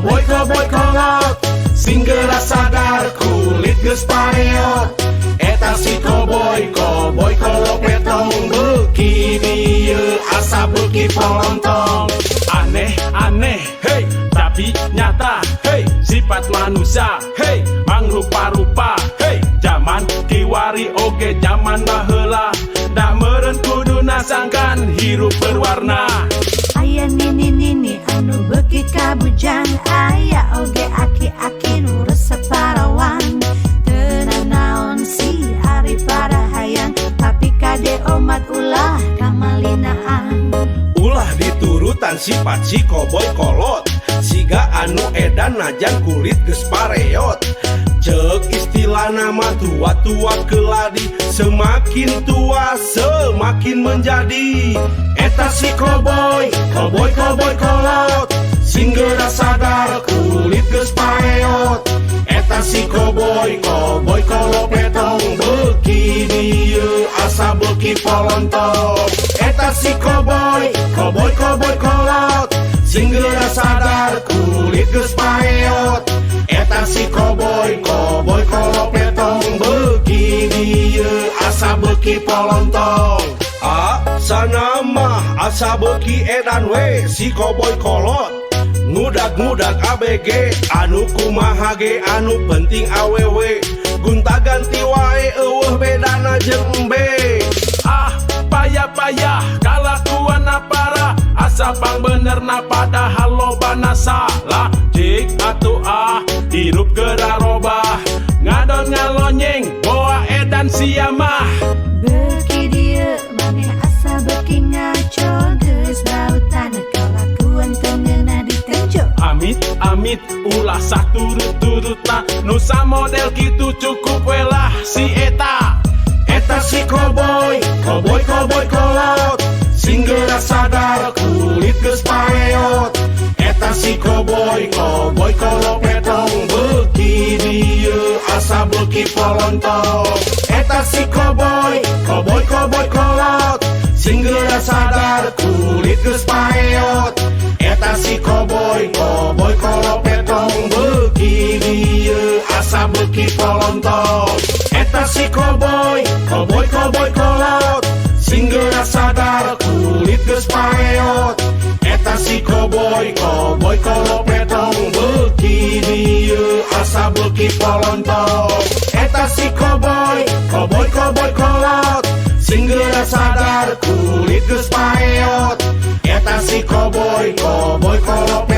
Koboi koboi kolot, sing geura sadar kulit geus pareot. Eta si koboi, koboi kolopetong, beuki dieu asa beuki polontong. Aneh aneh, hey, tapi nyata, hey, sifat manusia, hey, mangrupa-rupa, hey, zaman kiwari oge zaman baheula, da meureun kuduna sangkan hirup berwarna. Aya nini-nini anu beuki kabujang, aya oge aki-aki nu resep parawan. Teu nanaon sih ari pada hayang, tapi kade omat ulah kamalinaan. Ulah diturutan sifat si koboi kolot, siga anu edan najan kulit geus pareot. Cek istilah nama tua-tua keladi, semakin tua semakin menjadi. Eta si koboi, koboi koboi kolot, sing geura sadar kulit geus pareot. Eta si koboi, koboi kolopetong, beuki dieu asa beuki polontong. Eta si koboi, koboi koboi kolot, sing geura sadar kulit geus pareot. Eta si koboi, koboi kolopetong, beuki dieu asa beuki polontong. Ah, sana mah asa beuki edan we si koboi kolot. Ngudag-ngudag ABG anu kumaha ge anu penting awewe. Gunta ganti wae euweuh bedana jeung embe. Ah, payah-payah kalakuan para, asa pang benerna padahal lobana salah. Cik atuh ah, hirup geura robah, ngadon ngalonyeng boa edan sia mah. Beuki dieu maneh asa beuki ngaco, geus bau tanah kalakuan teu ngeunah ditenjo. Amit amit ulah saturut-turutna, nu samodel kitu cukup we lah si eta. Eta si koboi, koboi koboi kolot, sing geura sadar kulit geus pareot. Eta si koboi, koboi kolopetong, beuki dieu asa beuki polontong. Eta si koboi, koboi koboi kolot, sing geura sadar kulit geus pareot. Eta si koboi, koboi kolopetong, beuki dieu asa beuki polontong. Eta si koboi, koboi koboi kolot, sing geura sadar kulit geus pareot. Eta si koboi, koboi kolopetong, beuki dieu asa beuki polontong. Eta si koboi, koboi koboi kolot, sing geura sadar kulit geus pareot. Eta si koboi, koboi kolopetong.